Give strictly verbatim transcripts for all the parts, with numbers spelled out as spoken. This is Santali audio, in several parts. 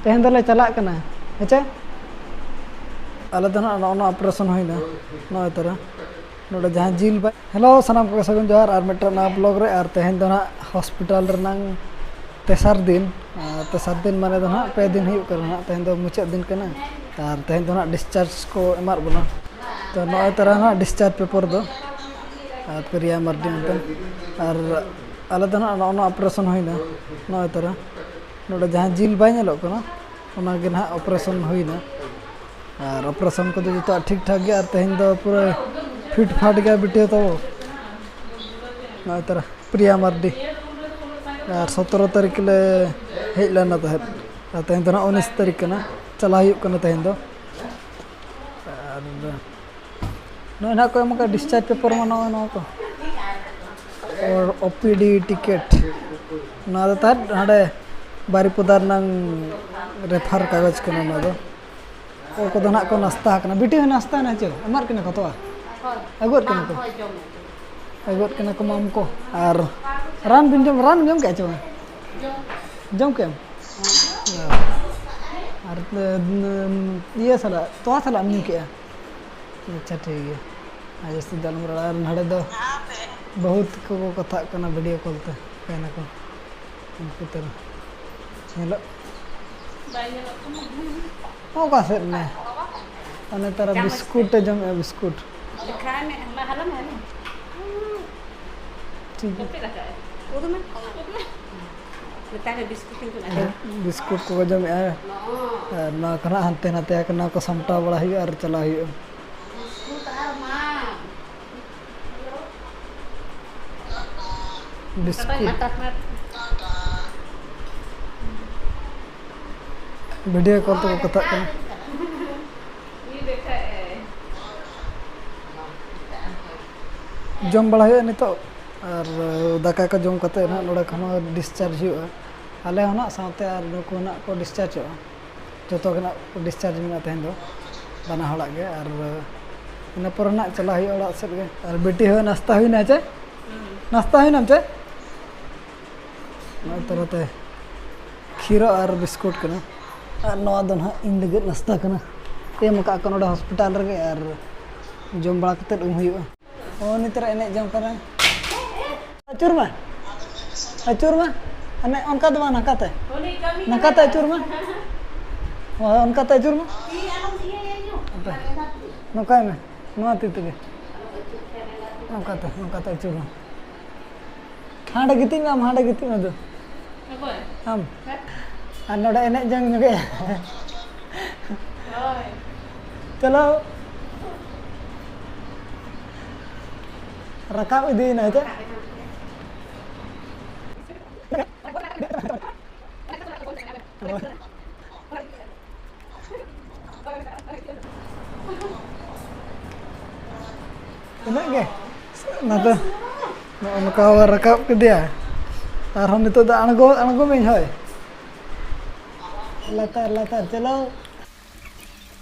ᱛᱮᱦᱮᱧ ᱫᱚᱞᱮ ᱪᱟᱞᱟᱜ ᱠᱟᱱᱟ, ᱦᱮᱸᱪᱮ? ᱟᱞᱮ ᱫᱚ ᱱᱟᱜ ᱱᱚᱜᱼᱚ ᱱᱚᱣᱟ ᱚᱯᱟᱨᱮᱥᱚᱱ ᱦᱩᱭᱱᱟ, ᱱᱚᱜᱼᱚᱭ ᱛᱟᱨᱟ ᱱᱚᱰᱮ ᱡᱟᱦᱟᱸ ᱡᱤᱞ ᱵᱟᱭ᱾ ᱦᱮᱞᱳ, ᱥᱟᱱᱟᱢ ᱠᱚᱜᱮ ᱥᱟᱹᱜᱩᱱ ᱡᱚᱦᱟᱨ ᱟᱨ ᱢᱤᱫᱴᱟᱝ ᱱᱟᱣᱟ ᱵᱞᱚᱜ ᱨᱮ᱾ ᱟᱨ ᱛᱮᱦᱮᱧ ᱫᱚ ᱱᱟᱜ ᱦᱚᱥᱯᱤᱴᱟᱞ ᱨᱮᱱᱟᱝ ᱛᱮᱥᱟᱨ ᱫᱤᱱ᱾ ᱟᱨ ᱛᱮᱥᱟᱨ ᱫᱤᱱ ᱢᱟᱱᱮ ᱫᱚ ᱱᱟᱜ ᱯᱮ ᱫᱤᱱ ᱦᱩᱭᱩᱜ ᱠᱟᱱᱟ ᱱᱟᱜ, ᱛᱮᱦᱮᱧ ᱫᱚ ᱢᱩᱪᱟᱹᱫ ᱫᱤᱱ ᱠᱟᱱᱟ᱾ ᱟᱨ ᱛᱮᱦᱮᱧ ᱫᱚ ᱱᱟᱜ ᱰᱤᱥᱪᱟᱨᱡᱽ ᱠᱚ ᱮᱢᱟᱫ ᱵᱚᱱᱟ᱾ ᱛᱚ ᱱᱚᱜᱼᱚᱭ ᱛᱟᱨᱟ ᱱᱟᱜ ᱰᱤᱥᱪᱟᱨᱡᱽ ᱯᱮᱯᱟᱨ ᱫᱚ᱾ ᱟᱨ ᱯᱨᱤᱭᱟ ᱢᱟᱨᱰᱤ ᱚᱱᱛᱮ᱾ ᱟᱨ ᱟᱞᱮ ᱫᱚ ᱱᱟᱜ ᱱᱚᱜᱼᱚ ᱱᱚᱣᱟ ᱚᱯᱟᱨᱮᱥᱚᱱ ᱦᱩᱭᱱᱟ, ᱱᱚᱜᱼᱚᱭ ᱛᱟᱨᱟ ᱱᱚᱰᱮ ᱡᱟᱦᱟᱸ ᱡᱤᱞ ᱵᱟᱭ ᱧᱮᱞᱚᱜ ᱠᱟᱱᱟ, ᱚᱱᱟᱜᱮ ᱱᱟᱦᱟᱜ ᱚᱯᱟᱨᱮᱥᱚᱱ ᱦᱩᱭᱱᱟ᱾ ᱟᱨ ᱚᱯᱟᱨᱮᱥᱚᱱ ᱠᱚᱫᱚ ᱡᱚᱛᱚᱣᱟᱜ ᱴᱷᱤᱠ ᱴᱷᱟᱠ ᱜᱮᱭᱟ᱾ ᱟᱨ ᱛᱮᱦᱮᱧ ᱫᱚ ᱯᱩᱨᱟᱹ ᱯᱷᱤᱴ ᱯᱷᱟᱴ ᱜᱮᱭᱟ ᱵᱤᱴᱤ ᱛᱟᱵᱚ᱾ ᱱᱚᱜᱼᱚᱭ ᱛᱟᱨᱟ ᱯᱨᱤᱭᱟ ᱢᱟᱨᱰᱤ᱾ ᱟᱨ ᱥᱚᱛᱨᱚ ᱛᱟᱹᱨᱤᱠᱷ ᱞᱮ ᱦᱮᱡ ᱞᱮᱱᱟ ᱛᱟᱦᱮᱸᱫ, ᱟᱨ ᱛᱮᱦᱮᱧ ᱫᱚ ᱱᱟᱜ ᱩᱱᱤᱥ ᱛᱟᱹᱨᱤᱠᱷ ᱠᱟᱱᱟ, ᱪᱟᱞᱟᱣ ᱦᱩᱭᱩᱜ ᱠᱟᱱᱟ ᱛᱮᱦᱮᱧ ᱫᱚ᱾ ᱟᱨ ᱱᱚᱜᱼᱚᱭ ᱱᱟᱜ ᱠᱚ ᱮᱢ ᱟᱠᱟᱫ ᱰᱤᱥᱪᱟᱨᱡᱽ ᱯᱮᱯᱟᱨ ᱢᱟ, ᱱᱚᱜᱼᱚᱭ ᱱᱚᱣᱟ ᱠᱚ᱾ ᱟᱨ ᱳ ᱯᱤ ᱰᱤ ᱴᱤᱠᱤᱴ, ᱱᱚᱣᱟ ᱫᱚ ᱛᱟᱦᱮᱸᱫ ᱦᱟᱸᱰᱮ ᱵᱟᱨᱤᱯᱚᱫᱟ ᱨᱮᱱᱟᱝ ᱨᱮᱯᱷᱟᱨ ᱠᱟᱜᱚᱡᱽ ᱠᱟᱱᱟ ᱱᱚᱣᱟ ᱫᱚ᱾ ᱚᱠᱚᱭ ᱠᱚᱫᱚ ᱱᱟᱜ ᱠᱚ ᱱᱟᱥᱛᱟ ᱟᱠᱟᱱᱟ, ᱵᱤᱴᱤ ᱦᱚᱸ ᱱᱟᱥᱛᱟ ᱮᱱᱟ ᱪᱚ, ᱮᱢᱟᱫ ᱠᱤᱱᱟ ᱠᱚ ᱛᱚᱣᱟ? ᱟᱹᱜᱩᱣᱟᱫ ᱠᱤᱱᱟ ᱠᱚ? ᱟᱹᱜᱩᱣᱟᱫ ᱠᱤᱱᱟ ᱠᱚ ᱢᱟᱢ ᱠᱚ᱾ ᱟᱨ ᱨᱟᱱ ᱵᱤᱱ ᱡᱚᱢ, ᱨᱟᱱ ᱡᱚᱢ ᱠᱮᱜᱼᱟ ᱪᱮ ᱵᱟᱝ? ᱡᱚᱢ ᱠᱮᱜᱼᱟᱢ? ᱟᱨ ᱤᱭᱟᱹ ᱥᱟᱞᱟᱜ, ᱛᱚᱣᱟ ᱥᱟᱞᱟᱜ ᱮᱢ ᱧᱩ ᱠᱮᱜᱼᱟ? ᱟᱪᱪᱷᱟ, ᱴᱷᱤᱠ ᱜᱮᱭᱟ᱾ ᱟᱨ ᱡᱟᱹᱥᱛᱤ ᱫᱚ ᱟᱞᱚᱢ ᱨᱚᱲᱟ᱾ ᱟᱨ ᱱᱚᱰᱮ ᱫᱚ ᱵᱚᱦᱩᱛ ᱠᱚᱠᱚ ᱠᱟᱛᱷᱟᱜ ᱠᱟᱱᱟ ᱵᱷᱤᱰᱤᱭᱳ ᱠᱚᱞ ᱛᱮ, ᱢᱮᱱᱟᱠᱚ ᱩᱱᱠᱩ ᱛᱮ ᱧᱮᱞᱚᱜ᱾ ᱵᱟᱭ ᱧᱮᱞᱚᱜ ᱠᱟᱱᱟ᱾ ᱚᱠᱟ ᱥᱮᱫ ᱢᱮ? ᱚᱱᱮ ᱛᱟᱨᱟ ᱪᱟᱢᱚᱪ ᱵᱤᱥᱠᱩᱴ ᱛᱮ᱾ ᱮ ᱡᱚᱢᱮᱜᱼᱟ, ᱵᱤᱥᱠᱩᱴ᱾ ᱫᱮᱠᱷᱟᱣ ᱢᱮ, ᱦᱟᱞᱟ, ᱦᱟᱞᱟ ᱢᱮ, ᱦᱟᱞᱟ ᱢᱮ᱾ ᱴᱷᱤᱠ ᱜᱮᱭᱟ᱾ ᱵᱟᱯᱮ ᱞᱟᱜᱟᱜᱼᱟ? ᱩᱫᱩᱜ ᱢᱮ, ᱩᱫᱩᱜ ᱢᱮ᱾ ᱢᱮᱛᱟᱭ ᱢᱮ ᱵᱤᱥᱠᱩᱴ ᱤᱧ ᱠᱚ ᱞᱟᱜᱟᱜᱼᱟ᱾ ᱵᱤᱥᱠᱩᱴ ᱠᱚᱠᱚ ᱡᱚᱢᱮᱜᱼᱟ᱾ ᱟᱨ ᱱᱚᱣᱟ ᱠᱚ ᱱᱟᱜ ᱦᱟᱱᱛᱮ ᱱᱟᱛᱮ ᱟᱠᱟᱱᱟ, ᱱᱚᱣᱟ ᱠᱚ ᱥᱟᱢᱴᱟᱣ ᱵᱟᱲᱟ ᱦᱩᱭᱩᱜᱼᱟ ᱟᱨ ᱪᱟᱞᱟᱣ ᱦᱩᱭᱩᱜᱼᱟ᱾ ᱵᱤᱥᱠᱩᱴ᱾ ᱵᱷᱤᱰᱤᱭᱳ ᱠᱚᱞ ᱛᱮᱠᱚ ᱠᱟᱛᱷᱟᱜ ᱠᱟᱱᱟ᱾ ᱡᱚᱢ ᱵᱟᱲᱟ ᱦᱩᱭᱩᱜᱼᱟ ᱱᱤᱛᱚᱜ, ᱟᱨ ᱫᱟᱠᱟ ᱠᱚ ᱡᱚᱢ ᱠᱟᱛᱮ ᱱᱟᱦᱟᱜ ᱱᱚᱰᱮ ᱠᱷᱚᱱ ᱦᱚᱸ ᱰᱤᱥᱪᱟᱨᱡᱽ ᱦᱩᱭᱩᱜᱼᱟ᱾ ᱟᱞᱮ ᱦᱚᱸ ᱱᱟᱦᱟᱜ ᱥᱟᱶᱛᱮ ᱟᱨ ᱱᱩᱠᱩ ᱱᱟᱦᱟᱜ ᱠᱚ ᱰᱤᱥᱪᱟᱨᱡᱚᱜᱼᱟ᱾ ᱡᱚᱛᱚ ᱜᱮ ᱱᱟᱦᱟᱜ ᱰᱤᱥᱪᱟᱨᱡᱽ ᱢᱮᱱᱟᱜᱼᱟ ᱛᱮᱦᱮᱧ ᱫᱚ, ᱵᱟᱱᱟ ᱦᱚᱲᱟᱜ ᱜᱮ᱾ ᱟᱨ ᱤᱱᱟᱹ ᱯᱚᱨᱮ ᱱᱟᱦᱟᱜ ᱪᱟᱞᱟᱜ ᱦᱩᱭᱩᱜᱼᱟ ᱚᱲᱟᱜ ᱥᱮᱫ ᱜᱮ᱾ ᱟᱨ ᱵᱤᱴᱤ ᱦᱚᱸ ᱱᱟᱥᱛᱟ ᱦᱩᱭᱱᱟ ᱪᱮ? ᱱᱟᱥᱛᱟ ᱦᱩᱭᱱᱟᱢ ᱪᱮ? ᱱᱚᱜᱼᱚᱭ ᱛᱟᱞᱟᱛᱮ ᱠᱷᱤᱨᱚ ᱟᱨ ᱵᱤᱥᱠᱩᱴ ᱠᱟᱱᱟ᱾ ᱟᱨ ᱱᱚᱣᱟ ᱫᱚ ᱱᱟᱦᱟᱜ ᱤᱧ ᱞᱟᱹᱜᱤᱫ ᱱᱟᱥᱛᱟ ᱠᱟᱱᱟ᱾ ᱮᱢ ᱟᱠᱟᱫ ᱠᱚ ᱱᱚᱰᱮ ᱦᱚᱥᱯᱤᱴᱟᱞ ᱨᱮᱜᱮ, ᱟᱨ ᱡᱚᱢ ᱵᱟᱲᱟ ᱠᱟᱛᱮᱫ ᱩᱢ ᱦᱩᱭᱩᱜᱼᱟ᱾ ᱦᱚᱸ, ᱱᱤᱛ ᱨᱮ ᱮᱱᱮᱡ ᱡᱚᱝ ᱠᱟᱱᱟ᱾ ᱟᱹᱪᱩᱨ ᱢᱮ, ᱟᱹᱪᱩᱨ ᱢᱮ᱾ ᱦᱟᱱᱮ ᱚᱱᱠᱟ ᱫᱚ ᱵᱟᱝ, ᱱᱟᱝᱠᱟᱛᱮ, ᱱᱟᱝᱠᱟᱛᱮ ᱟᱹᱪᱩᱨ ᱢᱮ᱾ ᱦᱳᱭ, ᱚᱱᱠᱟᱛᱮ ᱟᱹᱪᱩᱨ ᱢᱮ᱾ ᱦᱟᱯᱮ, ᱱᱚᱝᱠᱟᱭ ᱢᱮ, ᱱᱚᱣᱟ ᱛᱤ ᱛᱮᱜᱮ᱾ ᱱᱚᱝᱠᱟᱛᱮ, ᱱᱚᱝᱠᱟᱛᱮ ᱟᱹᱪᱩᱨ ᱢᱮ᱾ ᱦᱟᱸᱰᱮ ᱜᱤᱛᱤᱡ ᱢᱮ ᱟᱢ, ᱦᱟᱸᱰᱮ ᱜᱤᱛᱤᱡ ᱢᱮ ᱫᱩ᱾ ᱚᱠᱚᱭ? ᱟᱢ᱾ ᱦᱮᱸ? ᱟᱨ ᱱᱚᱰᱮ ᱮᱱᱮᱡ ᱡᱚᱝ ᱧᱚᱜᱮ᱾ ᱦᱳᱭ᱾ ᱪᱚᱞᱚ᱾ ᱨᱟᱠᱟᱵ ᱤᱫᱤᱭᱮᱱᱟ ᱦᱮᱸ ᱪᱮ? ᱤᱱᱟᱹᱜ ᱜᱮ᱾ ᱚᱱᱟ ᱫᱚ ᱱᱚᱜᱼᱚ ᱱᱚᱝᱠᱟ ᱵᱚ ᱨᱟᱠᱟᱵ ᱠᱮᱫᱮᱭᱟ᱾ ᱟᱨᱦᱚᱸ ᱱᱤᱛᱚᱜ ᱫᱚ ᱟᱬᱜᱚ, ᱟᱬᱜᱚ ᱢᱮ, ᱦᱳᱭ᱾ ᱞᱟᱛᱟᱨ, ᱞᱟᱛᱟᱨ, ᱪᱚᱞᱚ᱾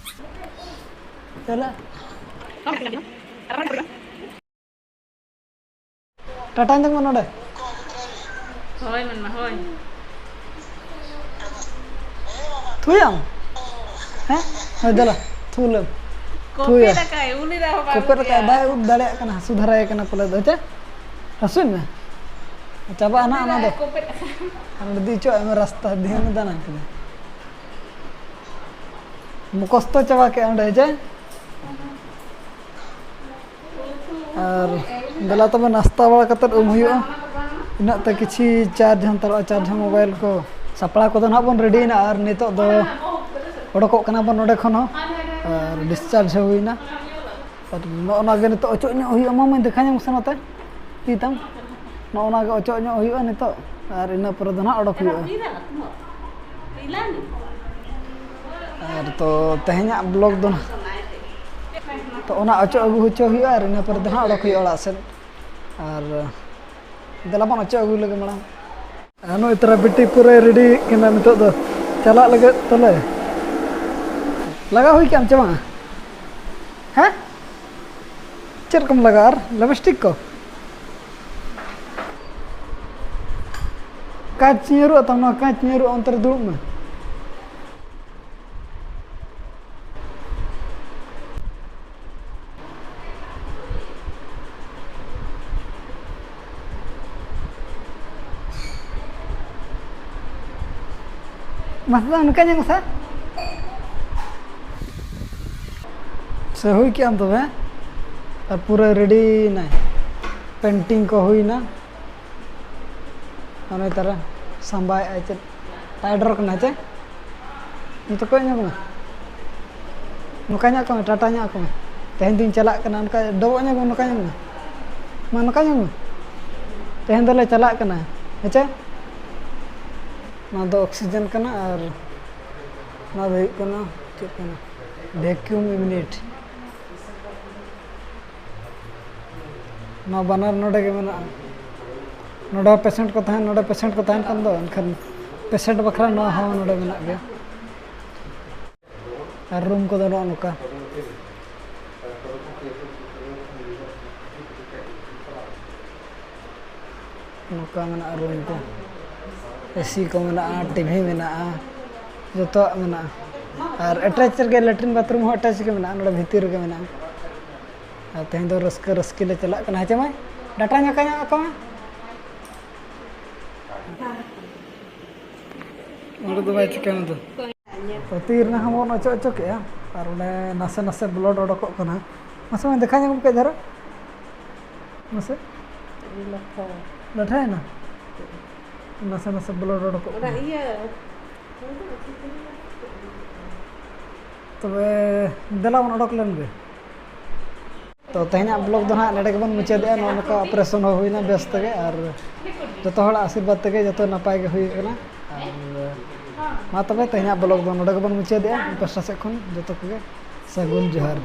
ᱪᱚᱞᱚ᱾ ᱴᱟᱴᱟ ᱧᱚᱜ ᱢᱮ ᱱᱚᱰᱮ᱾ ᱦᱳᱭ, ᱢᱮᱱᱢᱟ, ᱦᱳᱭ᱾ ᱛᱷᱩᱭᱟᱢ? ᱦᱮᱸ? ᱦᱳᱭ, ᱫᱮᱞᱟ, ᱛᱷᱩ ᱞᱮᱢ᱾ ᱠᱚᱯᱮ ᱛᱷᱩᱭᱟ᱾ ᱫᱟᱠᱟᱭ, ᱩᱱᱤ ᱫᱚ ᱵᱟᱝ ᱠᱚᱯᱮ ᱫᱟᱠᱟᱭ, ᱩᱛᱩᱭᱟ᱾ ᱵᱟᱭ ᱩᱵ ᱫᱟᱲᱮᱭᱟᱜ ᱠᱟᱱᱟ, ᱦᱟᱹᱥᱩ ᱫᱷᱟᱨᱟᱭᱮ ᱠᱟᱱᱟ ᱯᱟᱞᱮ ᱫᱚ, ᱦᱮᱸ ᱪᱮ? ᱦᱟᱹᱥᱩᱭ ᱢᱮ᱾ ᱪᱟᱵᱟᱜᱼᱟ ᱱᱟᱜ ᱚᱱᱟ ᱫᱚ᱾ ᱠᱚᱯᱮ ᱫᱟᱠᱟᱭ᱾ ᱟᱨ ᱱᱚᱰᱮ ᱫᱮᱡ ᱦᱚᱪᱚᱣᱟᱜ ᱢᱮ, ᱨᱟᱥᱛᱟ ᱫᱷᱮᱭᱟᱱ ᱫᱟᱱᱟᱝ ᱠᱟᱱᱟ᱾ ᱢᱩᱠᱷᱚᱥᱛᱚ ᱪᱟᱵᱟ ᱠᱮᱫ ᱚᱸᱰᱮ, ᱦᱮᱸ ᱪᱮ? ᱟᱨ ᱫᱮᱞᱟ ᱛᱚᱵᱮ ᱱᱟᱥᱛᱟ ᱵᱟᱲᱟ ᱠᱟᱛᱮᱫ ᱩᱢ ᱦᱩᱭᱩᱜᱼᱟ᱾ ᱤᱱᱟᱹᱜ ᱛᱮ ᱠᱤᱪᱷᱤ charge ᱦᱟᱛᱟᱲᱚᱜᱼᱟ, charge ᱦᱚᱸ mobile ᱠᱚ᱾ ᱥᱟᱯᱲᱟᱣ ᱠᱚᱫᱚ ᱱᱟᱦᱟᱜ ᱵᱚᱱ ready ᱭᱮᱱᱟ ᱟᱨ ᱱᱤᱛᱚᱜ ᱫᱚ ᱚᱰᱚᱠᱚᱜ ᱠᱟᱱᱟ ᱵᱚᱱ ᱱᱚᱰᱮ ᱠᱷᱚᱱ ᱦᱚᱸ᱾ ᱟᱨ discharge ᱦᱚᱸ ᱦᱩᱭᱱᱟ᱾ ᱟᱨ ᱱᱚᱜᱼᱚ ᱱᱚᱣᱟ ᱜᱮ ᱱᱤᱛᱚᱜ ᱚᱪᱚᱜ ᱧᱚᱜ ᱦᱩᱭᱩᱜᱼᱟ᱾ ᱢᱟ ᱢᱟᱹᱧ ᱫᱮᱠᱷᱟ ᱧᱚᱜ ᱢᱮᱥᱮ ᱱᱚᱛᱮ ᱛᱤ ᱛᱟᱢ᱾ ᱱᱚᱜᱼᱚ ᱱᱚᱣᱟ ᱜᱮ ᱚᱪᱚᱜ ᱧᱚᱜ ᱦᱩᱭᱩᱜᱼᱟ ᱱᱤᱛᱚᱜ, ᱟᱨ ᱤᱱᱟᱹ ᱯᱚᱨᱮ ᱫᱚ ᱱᱟᱦᱟᱜ ᱚᱰᱚᱠ ᱦᱩᱭᱩᱜᱼᱟ᱾ ᱟᱨ ᱛᱚ ᱛᱮᱦᱮᱧᱟᱜ vlog ᱫᱚ ᱱᱟᱦᱟᱜ ᱛᱚ ᱚᱱᱟ ᱚᱪᱚᱜ ᱟᱹᱜᱩ ᱦᱚᱪᱚ ᱦᱩᱭᱩᱜᱼᱟ, ᱟᱨ ᱤᱱᱟᱹ ᱯᱚᱨᱮ ᱫᱚ ᱱᱟᱦᱟᱜ ᱚᱰᱚᱠ ᱦᱩᱭᱩᱜᱼᱟ ᱚᱲᱟᱜ ᱥᱮᱫ᱾ ᱟᱨ ᱫᱮᱞᱟ ᱵᱚᱱ ᱚᱪᱚᱜ ᱟᱹᱜᱩ ᱞᱮᱜᱮ ᱢᱟᱲᱟᱝ᱾ ᱟᱨ ᱱᱩᱭ ᱛᱟᱨᱟ ᱵᱤᱴᱤ ᱯᱩᱨᱟᱹᱭ ready ᱠᱟᱱᱟ ᱱᱤᱛᱚᱜ ᱫᱚ ᱪᱟᱞᱟᱜ ᱞᱟᱹᱜᱤᱫ ᱛᱟᱞᱮ᱾ ᱞᱟᱜᱟᱣ ᱦᱩᱭ ᱠᱮᱫᱟᱢ ᱪᱮ ᱵᱟᱝᱟ? ᱦᱮᱸ? ᱪᱮᱫ ᱠᱚᱢ ᱞᱟᱜᱟᱣᱟ ᱟᱨ lipstick ᱠᱚ? ᱠᱟᱸᱪ ᱧᱩᱨᱩᱜᱼᱟ ᱛᱟᱢ, ᱱᱚᱣᱟ ᱠᱟᱸᱪ ᱧᱩᱨᱩᱜᱼᱟ, ᱚᱱᱛᱮ ᱨᱮ ᱫᱩᱲᱩᱵ ᱢᱮ᱾ ᱢᱟᱥᱮ ᱫᱚ ᱚᱱᱠᱟ ᱧᱮᱞ ᱢᱮᱥᱮ᱾ ᱥᱮ ᱦᱩᱭ ᱠᱮᱜ ᱟᱢ ᱛᱚᱵᱮ? ᱟᱨ ᱯᱩᱨᱟᱹ ᱨᱮᱰᱤ ᱭᱮᱱᱟᱭ, ᱯᱮᱱᱴᱤᱝ ᱠᱚ ᱦᱩᱭᱱᱟ᱾ ᱚᱱᱮ ᱛᱟᱨᱟ ᱥᱟᱢᱵᱟᱭᱮᱜᱼᱟᱭ ᱪᱮᱫ, ᱴᱟᱭᱰᱚᱨ ᱠᱟᱱᱟ ᱪᱮ? ᱱᱤᱛᱚᱜ ᱠᱚᱭᱚᱜ ᱧᱚᱜ ᱢᱮ, ᱱᱚᱝᱠᱟ ᱧᱚᱜ ᱠᱚᱜ ᱢᱮ, ᱴᱟᱴᱟ ᱧᱚᱜ ᱠᱚᱜ ᱢᱮ᱾ ᱛᱮᱦᱮᱧ ᱫᱚᱧ ᱪᱟᱞᱟᱜ ᱠᱟᱱᱟ, ᱚᱱᱠᱟ ᱰᱚᱵᱚᱜ ᱧᱚᱜ ᱢᱮ, ᱱᱚᱝᱠᱟ ᱧᱚᱜ ᱢᱮ, ᱢᱟ ᱱᱚᱝᱠᱟ ᱧᱚᱜ ᱢᱮ᱾ ᱛᱮᱦᱮᱧ ᱫᱚᱞᱮ ᱪᱟᱞᱟᱜ ᱠᱟᱱᱟ, ᱦᱮᱸᱪᱮ? ᱱᱚᱣᱟ ᱫᱚ ᱚᱠᱥᱤᱡᱮᱱ ᱠᱟᱱᱟ ᱟᱨ ᱱᱚᱣᱟ ᱫᱚ ᱦᱩᱭᱩᱜ ᱠᱟᱱᱟ, ᱪᱮᱫ ᱠᱟᱱᱟ? ᱵᱷᱮᱠᱤᱭᱩᱢ ᱤᱭᱩᱱᱤᱴ᱾ ᱱᱚᱣᱟ ᱵᱟᱱᱟᱨ ᱱᱚᱰᱮ ᱜᱮ ᱢᱮᱱᱟᱜᱼᱟ᱾ ᱱᱚᱰᱮ ᱦᱚᱸ ᱯᱮᱥᱮᱱᱴ ᱠᱚ ᱛᱟᱦᱮᱱ, ᱱᱚᱰᱮ ᱯᱮᱥᱮᱱᱴ ᱠᱚ ᱛᱟᱦᱮᱱ ᱠᱷᱟᱱ ᱫᱚ, ᱮᱱᱠᱷᱟᱱ ᱯᱮᱥᱮᱱᱴ ᱵᱟᱠᱷᱨᱟ ᱱᱚᱣᱟ ᱦᱚᱸ ᱱᱚᱰᱮ ᱢᱮᱱᱟᱜ ᱜᱮᱭᱟ᱾ ᱟᱨ ᱨᱩᱢ ᱠᱚᱫᱚ ᱱᱚᱜᱼᱚ ᱱᱚᱝᱠᱟ᱾ ᱱᱚᱝᱠᱟ ᱢᱮᱱᱟᱜᱼᱟ ᱨᱩᱢ ᱠᱚ, ᱮᱥᱤ ᱠᱚ ᱢᱮᱱᱟᱜᱼᱟ, ᱴᱤᱵᱷᱤ ᱢᱮᱱᱟᱜᱼᱟ, ᱡᱚᱛᱚᱣᱟᱜ ᱢᱮᱱᱟᱜᱼᱟ᱾ ᱟᱨ ᱮᱴᱮᱪ ᱨᱮᱜᱮ ᱞᱮᱴᱨᱤᱱ ᱵᱟᱛᱷᱨᱩᱢ ᱦᱚᱸ ᱮᱴᱮᱪ ᱜᱮ ᱢᱮᱱᱟᱜᱼᱟ, ᱱᱚᱰᱮ ᱵᱷᱤᱛᱤᱨ ᱨᱮᱜᱮ ᱢᱮᱱᱟᱜᱼᱟ᱾ ᱟᱨ ᱛᱮᱦᱮᱧ ᱫᱚ ᱨᱟᱹᱥᱠᱟᱹ ᱨᱟᱹᱥᱠᱤ ᱞᱮ ᱪᱟᱞᱟᱜ ᱠᱟᱱᱟ, ᱦᱮᱸ ᱪᱮ ᱢᱟᱹᱭ? ᱰᱟᱴᱟ ᱧᱟᱠᱟ ᱧᱚᱜ ᱟᱠᱚ ᱢᱮ᱾ ᱚᱸᱰᱮ ᱫᱚ ᱵᱟᱭ ᱪᱤᱠᱟᱹ ᱢᱮ ᱫᱚ᱾ ᱛᱚ, ᱛᱤ ᱨᱮᱱᱟᱜ ᱦᱚᱸ ᱵᱚᱱ ᱚᱪᱚᱜ ᱚᱪᱚ ᱠᱮᱜᱼᱟ, ᱟᱨ ᱚᱸᱰᱮ ᱱᱟᱥᱮ ᱱᱟᱥᱮ ᱵᱞᱚᱰ ᱚᱰᱚᱠᱚᱜ ᱠᱟᱱᱟ᱾ ᱢᱟᱥᱮ ᱢᱟ ᱫᱮᱠᱷᱟ ᱧᱚᱜ ᱠᱮᱫ ᱫᱷᱟᱨᱟ ᱢᱟᱥᱮ᱾ ᱞᱟᱴᱷᱟ᱾ ᱞᱟᱴᱷᱟᱭᱮᱱᱟ? ᱱᱟᱥᱮ ᱱᱟᱥᱮ ᱵᱞᱚᱰ ᱚᱰᱚᱠᱚᱜ ᱚᱱᱟ ᱠᱟᱱᱟ᱾ ᱤᱭᱟᱹ᱾ ᱛᱚᱵᱮ ᱫᱮᱞᱟ ᱵᱚᱱ ᱚᱰᱚᱠ ᱞᱮᱱ ᱜᱮ᱾ ᱛᱚ, ᱛᱮᱦᱮᱧᱟᱜ ᱵᱞᱚᱜ ᱫᱚ ᱱᱟᱦᱟᱜ ᱱᱚᱰᱮ ᱜᱮᱵᱚᱱ ᱢᱩᱪᱟᱹᱫᱮᱜᱼᱟ᱾ ᱱᱚᱜᱼᱚ ᱱᱚᱝᱠᱟ ᱚᱯᱟᱨᱮᱥᱚᱱ ᱦᱚᱸ ᱦᱩᱭᱱᱟ ᱵᱮᱥ ᱛᱮᱜᱮ, ᱟᱨ ᱡᱚᱛᱚ ᱦᱚᱲᱟᱜ ᱟᱥᱤᱨᱵᱟᱫᱽ ᱛᱮᱜᱮ ᱡᱚᱛᱚ ᱱᱟᱯᱟᱭ ᱜᱮ ᱦᱩᱭ ᱠᱟᱱᱟ᱾ ᱟᱨ ᱢᱟ ᱛᱚᱵᱮ, ᱛᱮᱦᱮᱧᱟᱜ ᱵᱞᱚᱜ ᱫᱚ ᱱᱚᱰᱮ ᱜᱮᱵᱚᱱ ᱢᱩᱪᱟᱹᱫᱮᱜᱼᱟ᱾ ᱤᱧ ᱯᱟᱥᱴᱟ ᱥᱮᱫ ᱠᱷᱚᱱ ᱡᱚᱛᱚ ᱠᱚᱜᱮ ᱥᱟᱹᱜᱩᱱ ᱡᱚᱦᱟᱨ᱾